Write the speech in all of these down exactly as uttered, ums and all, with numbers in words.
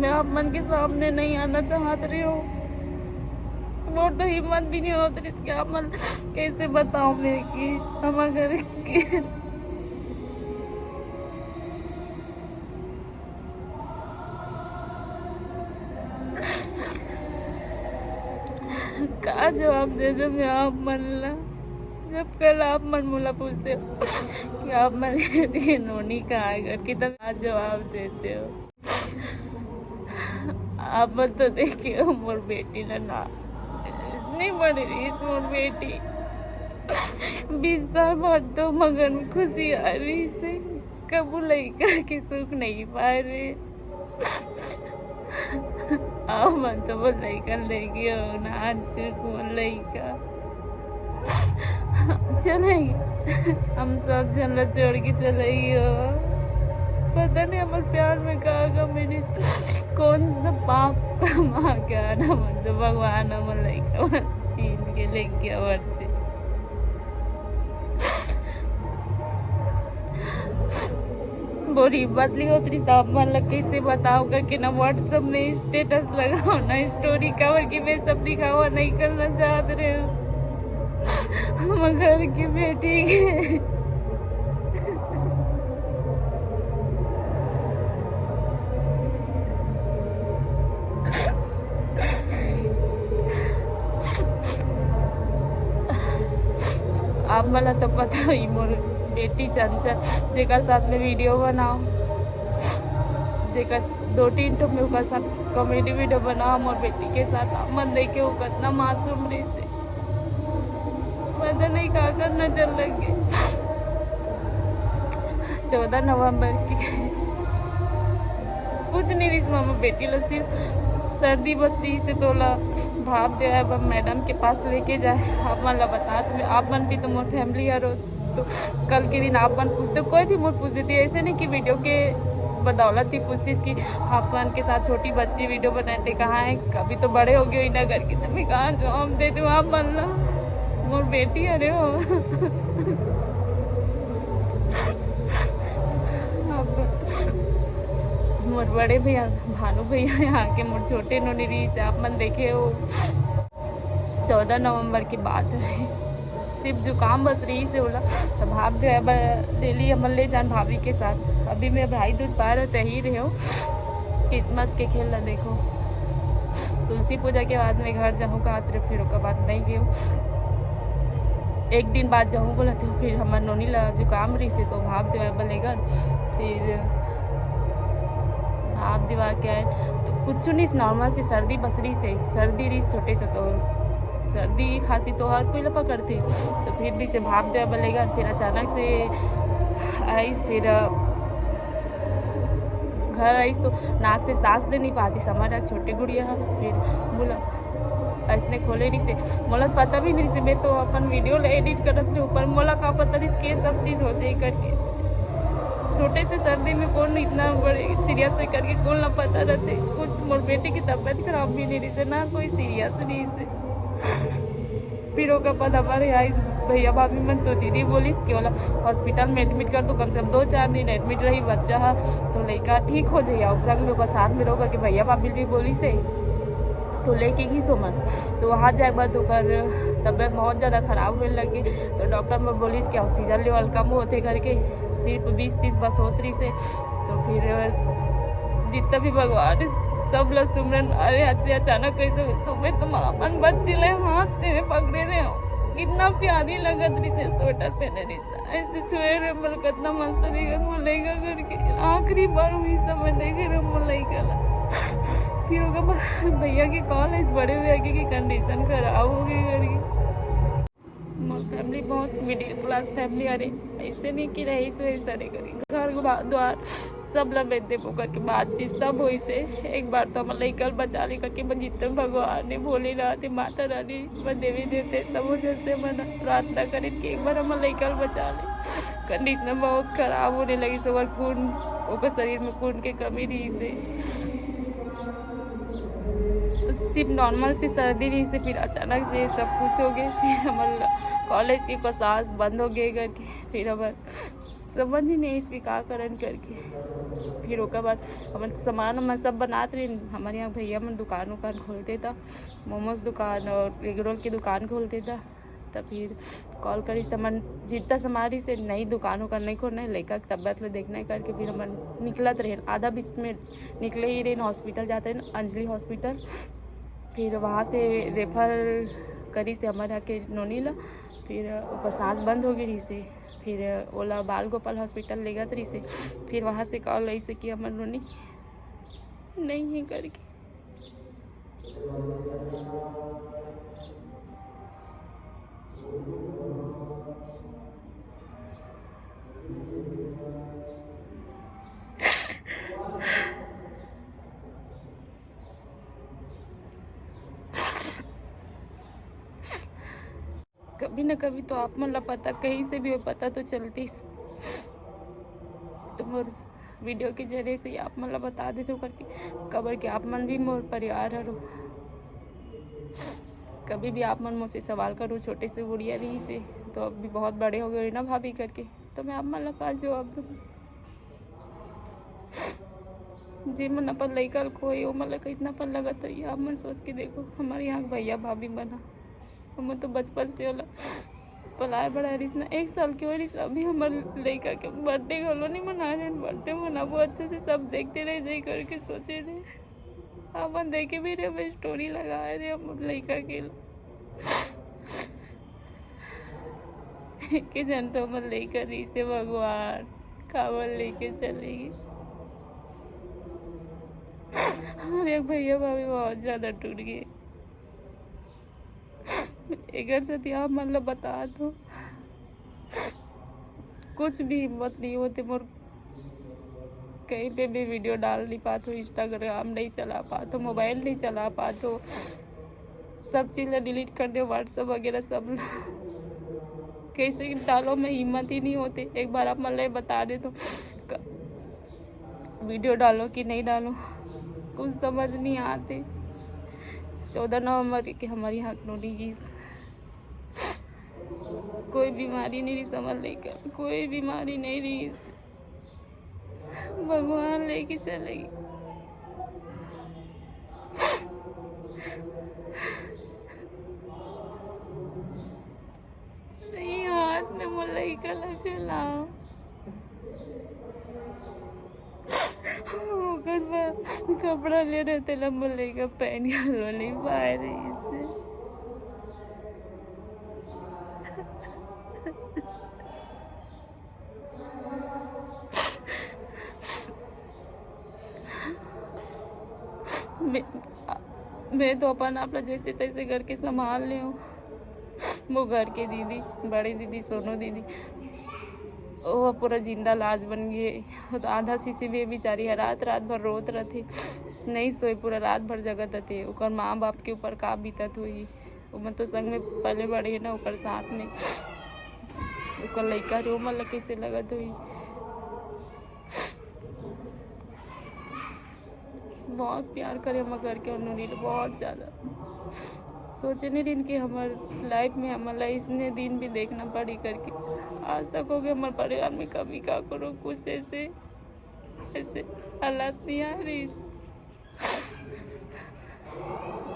आप मन के सामने नहीं आना चाहत रहे हो। मोर तो हिम्मत भी नहीं होत रहिस कि आप मन कैसे बताओ मैं कि हमर घर के का जवाब दे दे मैं आप मन ला, जब कल आप मन मोला पूछते हो कि आप मन ये नोनी कहाँ है करके, तब का जवाब देते हो? आप मन तो देखे हो मोर बेटी ला ना, नहीं बड़े रहिस मोर बेटी। बीस साल बाद तो मगन में खुशी आ रहिस हे, कभू लइका के सुख नहीं पाए रे। आप मन तो मोर लइका ल देखे हो ना, आज चुक मोर लइका चले, हम सब झन ला छोड़ के चले हो। पता नहीं हमर प्यार में का कमी रहिस, कौन सा पाप कमा के आना मन, तो भगवान हमर लइका मन छीन के ले गया वर्षे। मोर हिम्मत नहीं होत रहिस, आप मन ला कैसे बताओ करके ना, WhatsApp में status लगाओ ना, story, काबर कि मैं सब दिखावा नहीं करना चाहत रहे हो। हम घर की बेटी के आप मन ला तो पता ही, मोर बेटी चंचल, जेकर साथ में video बनाओ, जेकर दो तीन ठो में ओकर साथ comedy video बनाओ, मोर बेटी के साथ आप मन देखे, वो कितना मासूम रहिस हे। पता नहीं का करना चल लग गए। चौदह नवंबर की कुछ नहीं रहिस मामा, बेटी ला सिर्फ सर्दी बस रहिस हे, तोला भाप देवाए बर मैडम के पास लेके जाए। आप मन ला बता, तो आप मन भी तो मोर family हरो। तो कल के दिन आप मन पूछते, कोई भी मोर पूछ देती, ऐसे नहीं कि video के बदौलत ही पूछती कि आप मन के साथ छोटी बच्ची video बनाए थे, कहाँ है, अभी तो बड़े हो गए हो ना करके, तो मैं कहाँ जवाब दे दूँ आप मन ला, मोर बेटी हरे हो। अब मोर बड़े भैया, भानु भैया यहाँ के मोर छोटे नोनी रहिस हे, आप मन देखे हो, चौदह नवंबर की बात है, सिर्फ जुकाम बस रहिस हे ओला, तो भाप देवाए बर daily हमन ले जान भाभी के साथ। अभी मैं भाई दूज पाए रहे, तही रहे हो, किस्मत के खेल ला देखो। तुलसी पूजा के बाद में घर जाहूँ कहत रहे, फिर ओकर बाद नहीं गेहूँ। एक दिन बाद जाहूँ बोलत हूँ, फिर हमर नोनी ला जुकाम रहिस हे तो भाप देवाए बर लेगन, फिर भाप देवा के आए तो कुछ नहीं, normal से सर्दी बस रहिस हे, सर्दी रहिस छोटे से, तो सर्दी खांसी तो हर कोई ला पकड़थे, तो फिर भी से भाप देवाए बर लेगन। फिर अचानक से आइस, फिर घर आइस तो नाक से सांस ले नहीं पाती, समझ रहा छोटे गुड़िया है। फिर बोला, ऐसने खोले रहिस हे, मोला पता भी नहीं रहिस हे, मैं तो अपन video ला edit करत रहे, पर मोला का पता रहिस कि ये सब चीज हो जाए करके। छोटे से सर्दी में कौन इतना बड़े serious है करके कौन ला पता रहते। कुछ मोर बेटी की तबीयत खराब भी नहीं रहिस हे, ना कोई serious रहिस हे। फिर ओकर बाद हमारे यहाँ इस भैया भाभी मन तो दीदी बोलिस कि ओला hospital में admit कर दो, कम से कम दो चार दिन admit रही बच्चा हा, तो लइका ठीक हो जाई। और संग में ओकर साथ में रहो करके भैया भाभी भी बोलिस हे, तो लेके गिस ओमन। तो वहाँ जाए के बाद ओकर तबीयत बहुत ज़्यादा खराब होए लगे, तो डॉक्टर मन बोलिस कि oxygen level कम होथे करके, सिर्फ बीस तीस बस होत रहिस हे। तो फिर जितना भी भगवान हे, सब ला सुमरन, अरे ऐसे अचानक कैसे हुए? सुबह तो मैं अपन बच्ची ला हाथ से पकड़े रहे हो, कितना प्यारी लगत रहिस हे, sweater पहने रहिस हे, ऐसे छुए रहे, मोला कितना मस्त दिखत मोर लइका करके। आखिरी बार वही समय देखे रहे मोर लइका ला। फिर ओकर बाद भैया के call आइस, बड़े भैया के, कि condition खराब हो गई करके। मोर family बहुत middle class family हरे, ऐसे नहीं कि रहीस वही सरे करी, घर बा-, द्वार सब ला बेच देबो करके बातचीत सब होइस हे। एक बार तो हमर लइका ल बचा ले करके मैं जितना भगवान हे, भोलेनाथ हे, माता रानी, मैं देवी देवता हे, सब जैसे मन प्रार्थना करिन कि एक बार हमर लइका ल बचा ले। Condition बहुत खराब होने लगिस हे, ओकर खून, ओकर शरीर में खून के कमी रहिस हे। सिर्फ normal से सर्दी रहिस हे, फिर अचानक से ये सब कुछ हो गए, फिर हमर college के classes बंद हो गए करके, फिर हमर समझ ही नहीं इसके का करन करके। फिर ओकर बाद हमन सामान वामान सब बनात रहिन। हमर यहाँ भैया मन दुकान उकान खोलते त, मोमोज दुकान और एग रोल के दुकान खोलते त। त फिर कॉल करिस त हमन जितना सामान रहिस हे, नहीं दुकान उकान नहीं खोलना है, लइका के तबियत ल देखना है करके फिर हमन निकलत रहेन। आधा बीच में निकले ही रहेन, हॉस्पिटल जाते रहेन, अंजलि हॉस्पिटल। फिर वहाँ से रेफर करिस हे हमर यहाँ के नोनी ला। फिर ओकर सांस बंद हो गई रहिस हे। फिर ओला बाल गोपाल हॉस्पिटल लेगत रहिस हे। फिर वहाँ से कॉल आइस हे कि हमर नोनी नहीं है करके। कभी न कभी तो आप मन ला पता, कहीं से भी हो, पता तो चलतीस। तो मोर वीडियो के जरिए से ही आप मन ला बता देथों करके, काबर कि आप मन भी मोर परिवार हरो। कभी भी आप मन मोसे सवाल करो, छोटे से गुड़िया रहिस हे, तो अब भी बहुत बड़े हो गए ना भाभी करके, तो मैं आप मन ला का जवाब दूँ? जे मन अपन लइका ल खोए, ओमन ला कितना पल लगत रही। आप मन सोच के देखो, हमर यहाँ के भैया भाभी मन ह, ओमन तो बचपन से ओला पलाए बढ़ाए रहिस ना। एक साल के होए रहिस, अभी हमर लइका के बर्थडे घलो नहीं मनाए रहे। बर्थडे मनाबो अच्छे से, सब देखते रह जाई करके सोचे रहे। अपन देखे भी रहे, हमें स्टोरी लगाए रहे हम लइका के। के जन तो हमर लइका रहिस हे भगवान, काबर लेके चले गे। हमर एक भैया भाभी बहुत ज्यादा टूट गए। एकर सेती आप मन ल बता दो, कुछ भी हिम्मत नहीं होते मोर, कहीं पे भी वीडियो डाल नहीं पात हो, इंस्टाग्राम नहीं चला पात हो, मोबाइल नहीं चला पात हो, सब चीज़ ला डिलीट कर दो, WhatsApp वगैरह सब ला। कैसे डालो, मैं हिम्मत ही नहीं होते। एक बार आप मन ला बता दे तो क-, वीडियो डालो कि नहीं डालो, कुछ समझ नहीं आते। चौदह नवंबर के हमारी यहाँ नोनी गिस, कोई बीमारी नहीं रहिस हमर लइका, कोई बीमारी नहीं रहिस। भगवान लेके चले गे। नहीं, हाथ में मोर लइका ला के लाओ। ओकर बाद कपड़ा ले रहे, तेला मोर लइका पहन घलो नहीं पाए रहिस हे। मैं, मैं तो अपन आप ला जैसे तैसे करके संभाल ले हूँ। वो घर के दीदी, बड़े दीदी, सोनू दीदी, वो पूरा जिंदा लाश बन गई। वो तो आधा शीशी भी बेचारी है, रात रात भर रोत रहती, नहीं सोए, पूरा रात भर जगत रहती। ओकर माँ बाप के ऊपर का बीतत हुई, ओमन तो संग में पले बड़े हे ना, ओकर साथ में ओकर लइका रो, ओमन ला कैसे लगत होही। बहुत प्यार करे हमर घर के नोनी ला, बहुत ज्यादा। सोचे नहीं रहिन कि हमर लाइफ में हमन ला इसने दिन भी देखना पड़ी करके। आज तक हो गए हमर परिवार में कभी का करो कुछ ऐसे, ऐसे हालात नहीं आ रही।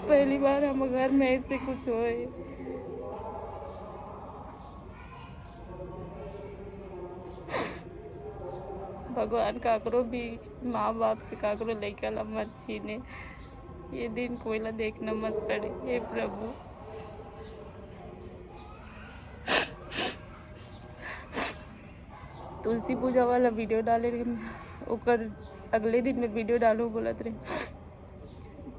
पहली बार हम घर में ऐसे कुछ होए। भगवान काकरो भी माँ बाप से काकरो लइका ला मत छीने। ये दिन कोई ला देखना मत पड़े, हे प्रभु। तुलसी पूजा वाला वीडियो डाले रहे, ओकर अगले दिन में वीडियो डालू बोलत रहे।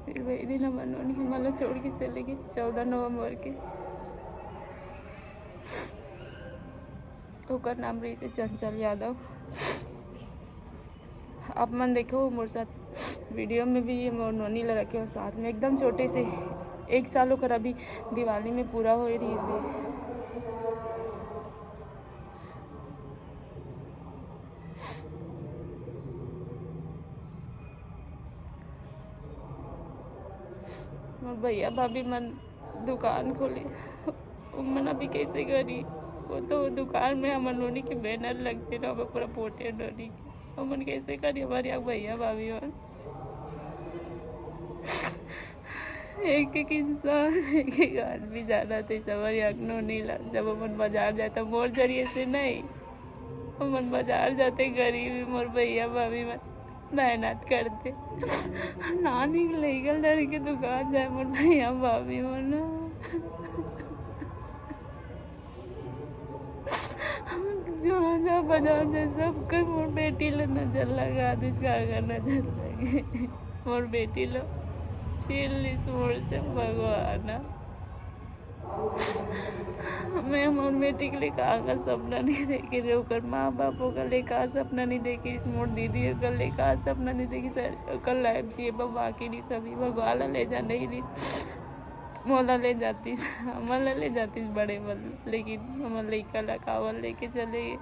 फिर वही दिन हमर नोनी हमन ला छोड़ के चले गए, चौदह नवंबर के। ओकर नाम रहिस हे चंचल यादव। आप मन देखो मोर साथ वीडियो में भी ये मोर नोनी ला रखे हो साथ में, एकदम छोटे से, एक साल ओकर अभी दिवाली में पूरा होए रहिस हे। मोर भैया भाभी मन दुकान खोले, उमन अभी कैसे करी? वो तो दुकान में हमर नोनी के बैनर लगते ना, ओमे पूरा पोर्ट्रेट नोनी के। हमन कैसे करी, हमर यहाँ भैया भाभी मन। एक एक इंसान, एक एक आदमी जाना थे, हमर यहाँ नोनी ला। जब हमन बाजार जाए, तो मोर जरिए से नहीं, हमन बाजार जाते, गरीब मोर भैया भाभी मन मेहनत करते। नानी के लइका ल धर के दुकान जाए, मोर भैया भाभी मन। जहाँ जहाँ बाजार जाए, सब कोई मोर बेटी ल नजर लगा दिस, का का नजर लगे। मोर बेटी ल छीन लिस मोर से भगवान। मैं मोर बेटी के लिए का का सपना नहीं देखे रहे, ओकर माँ बाप ओकर लिए का सपना नहीं देखे, मोर दीदी ओकर लिए का सपना नहीं देखे, सर ओकर लाइफ जिए बर बाकी नहीं, सभी भगवान ला ले जा नहीं लिस। मोला ले जातिस, हमन ला ले जातिस बड़े बर, लेकिन हमर लइका ला काबर लेके चले गे।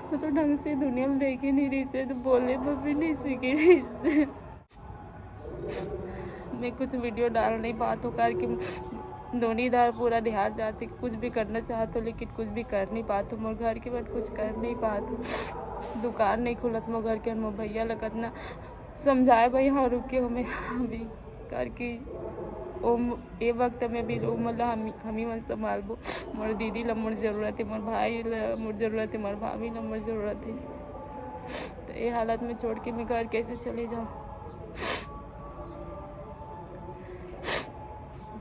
वो तो ढंग से दुनिया ल देखे नहीं रहिस हे, तो बोले बर भी नहीं सीखे रहिस हे। मैं कुछ वीडियो डाल नहीं पात हूँ, करके नोनी दार पूरा ध्यान जाते, कुछ भी करना चाहत हूँ, लेकिन कुछ भी कर नहीं पात हूँ। मोर घर के बर कुछ कर नहीं पात हूँ, दुकान नहीं खुलत मोर घर के। मोर भैया लगत ना समझाए भाई, हाँ, रुके हो, मैं अभी करके ओ म-, ए वक्त में भी ओ मन ला हम, हमी मन संभालबो। मोर दीदी ला मोर जरूरत है, मोर भाई ला मोर जरूरत है, मोर भाभी ला मोर जरूरत है। तो ए हालत में छोड़ के मैं घर कैसे चले जाऊँ?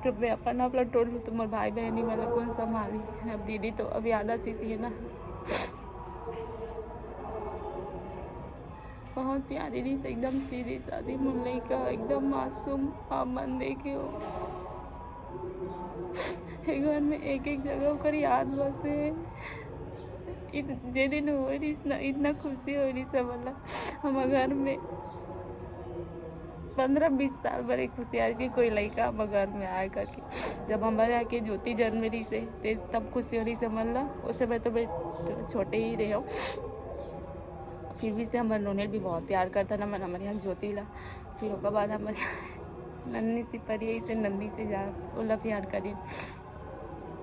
जब मैं अपन आप ला टोल लूँ, तो मोर भाई बहनी मन ला कौन संभाली? अब दीदी तो अभी आधा सीसी है ना। बहुत प्यारी रहिस, एकदम सीधी सादी मुन्नई का, एकदम मासूम। आप मन देखे हो, ये घर में एक एक जगह ओकर याद बसे। इत-, जे दिन हो रहिस ना, इतना खुशी हो रहिस हमन ला। हमर घर में पंद्रह बीस साल बर एक खुशी आ रहिस कि कोई लइका हमर घर में आए करके। जब हमर यहाँ के ज्योति जन्मे रहिस हे, ते तब खुशी हो रहिस हमन ला। उस समय तो मैं छोटे ही रहे हूँ, फिर भी से हमर नोनेल भी बहुत प्यार करता ना मन हमर यहाँ ज्योति ला। फिर ओकर बाद हमर नन्नी सी परी, इसे नन्नी से जा, ओला प्यार करी।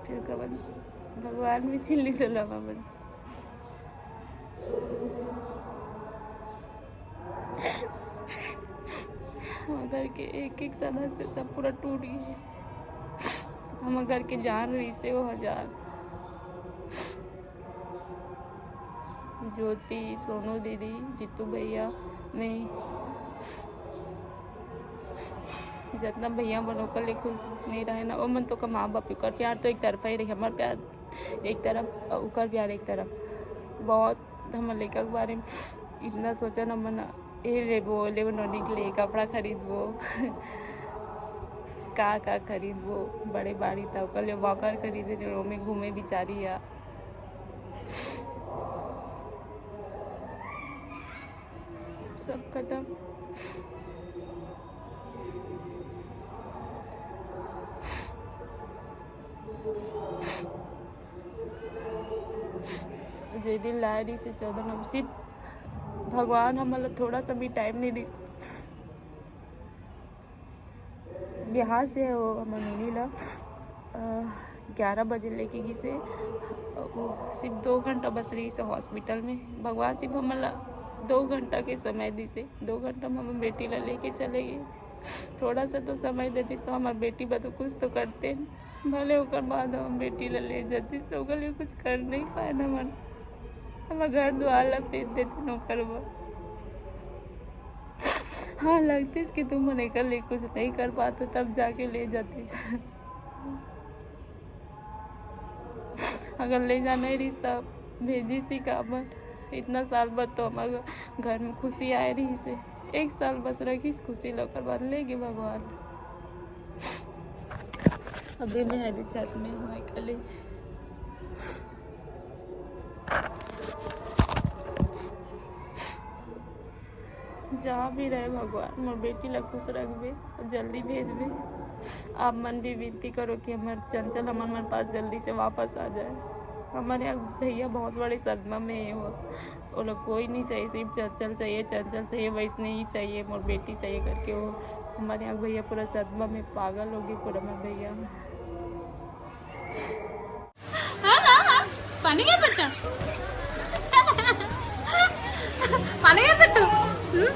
फिर ओकर बाद भगवान भी छीन लिस ओला हमर मन से। हमर घर के एक एक सदस्य सब पूरा टूट गए। हमर घर के जान रहिस हे वो हजार। ज्योति, सोनू दीदी, जीतू भैया, मैं, जितना भैया मन ओकर ले खुश नहीं रहे ना, वो मन तो का माँ बाप ओकर प्यार तो एक तरफा ही रही। हमर प्यार एक तरफ, ओकर प्यार एक तरफ। बहुत हमर लइका के बारे में इतना सोचा ना मन, ए लेबो, लेबो नोनी के लिए कपड़ा खरीदबो, का का खरीदबो, बड़े बाड़ी त ओकर लिए वॉकर खरीदे, जो में घूमे बिचारी या सब खत्म। जे दिन लाए रहिस हे चौदह नवंबर, सिर्फ भगवान हमन ला थोड़ा सा भी टाइम नहीं दिस। बिहार से वो हमर नोनी ला, अ, ग्यारह बजे लेके गिस हे। वो सिर्फ दो घंटा बस रहिस हे हॉस्पिटल में। भगवान सिर्फ हमन ला दो घंटा के समय दिस हे। दो घंटा में हमर बेटी ला लेके चले गए। थोड़ा सा तो समय देतिस तो हमर बेटी बर तो कुछ तो करते। भले ओकर बाद हमर बेटी ला ले जातिस, ओकर लिए कुछ कर नहीं पाए ना मन। हमर घर दुआर ला बेच देते ओकर बर। हाँ, लगतिस कि तुमन एकर लिए कुछ नहीं कर पाते, तब जाके ले जातिस। अगर ले जाना ही रहिस, तब भेजिस ही काबर? इतना साल बाद तो हमर घर में खुशी आए रहिस हे। एक साल बस रखिस खुशी ला, ओकर बाद ले गे भगवान। अभी मैं हरी छत में हूँ अकेले। जहाँ भी रहे भगवान, मोर बेटी ला खुश रखबे और जल्दी भेजबे। आप मन भी विनती करो कि हमर चंचल हमर मन पास जल्दी से वापस आ जाए। हमर यहाँ भैया बहुत बड़े सदमा में हे, वो, वो लोग कोई नहीं चाहिए, सिर्फ चंचल चाहिए, चंचल चाहिए, वैष्णवी चाहिए, मोर बेटी चाहिए करके वो हमर यहाँ भैया पूरा सदमा में पागल हो गए, पूरा मोर भैया। हाँ, हाँ, पानी है बेटा? पानी है बेटा? हम्म?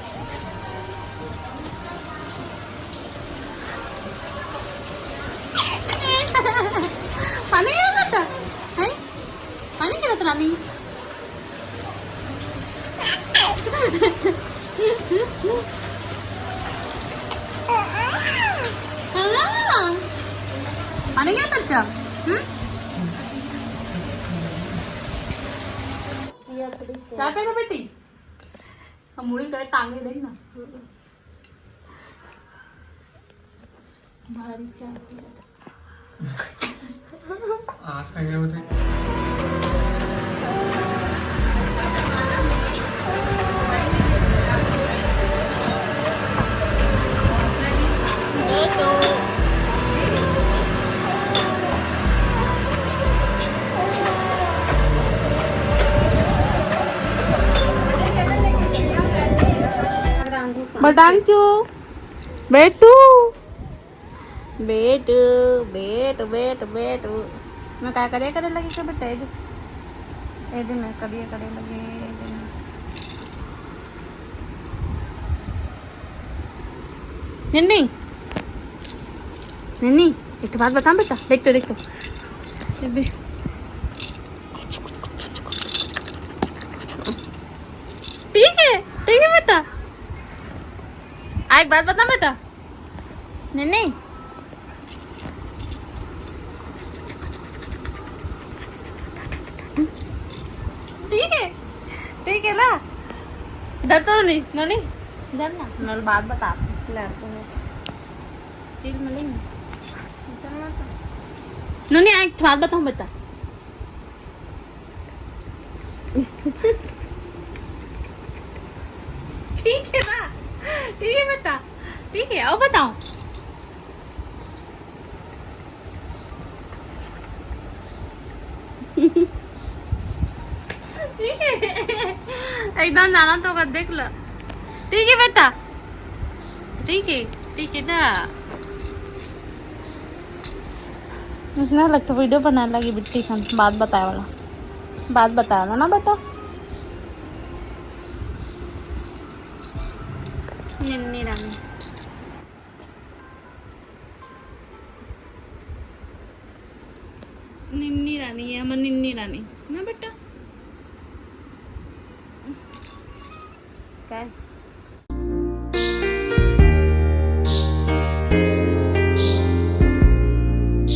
पानी है बेटा? हैं? पानी गिरत रानी? हाँ। पानी गिरत अच्छा? हम्म? चाय पेगा बेटी? हम मुड़ी करे टांगे देख ना। भारी चाय पिया। आँख लगे होते। बटांगचू, बेटू, बेटू, बेटू, बेटू, बेटू। मैं का करे, करे लगी के बेटा, ए दे, ए दे, मैं करिए करे लगे, ए दे। निन्नी, निन्नी, एक ठो बात बताऊं बेटा, देख तो, देख तो। ए बे। ठीक है, ठीक है बेटा। आ, एक बात बता बेटा। नहीं, नहीं। ठीक है, ठीक है ना? डर तो नहीं, नोनी? डर ना, मैं बात बता। लड़कों में। फिर मिलेंगे। चलना तो। नोनी, एक बात बताऊं बेटा। ठीक है ना? ठीक है बेटा, ठीक है, अब बताओ। ठीक है, एकदम जाना तो होगा, देख लो। ठीक है बेटा, ठीक है, ठीक है ना। इसने लगता वीडियो बनाने लगी बिट्टी सन, बात बताए वाला, बात बताए वाला ना बेटा। निन्नी रानी, निन्नी रानी है, हमर निन्नी रानी ना बेटा। काय?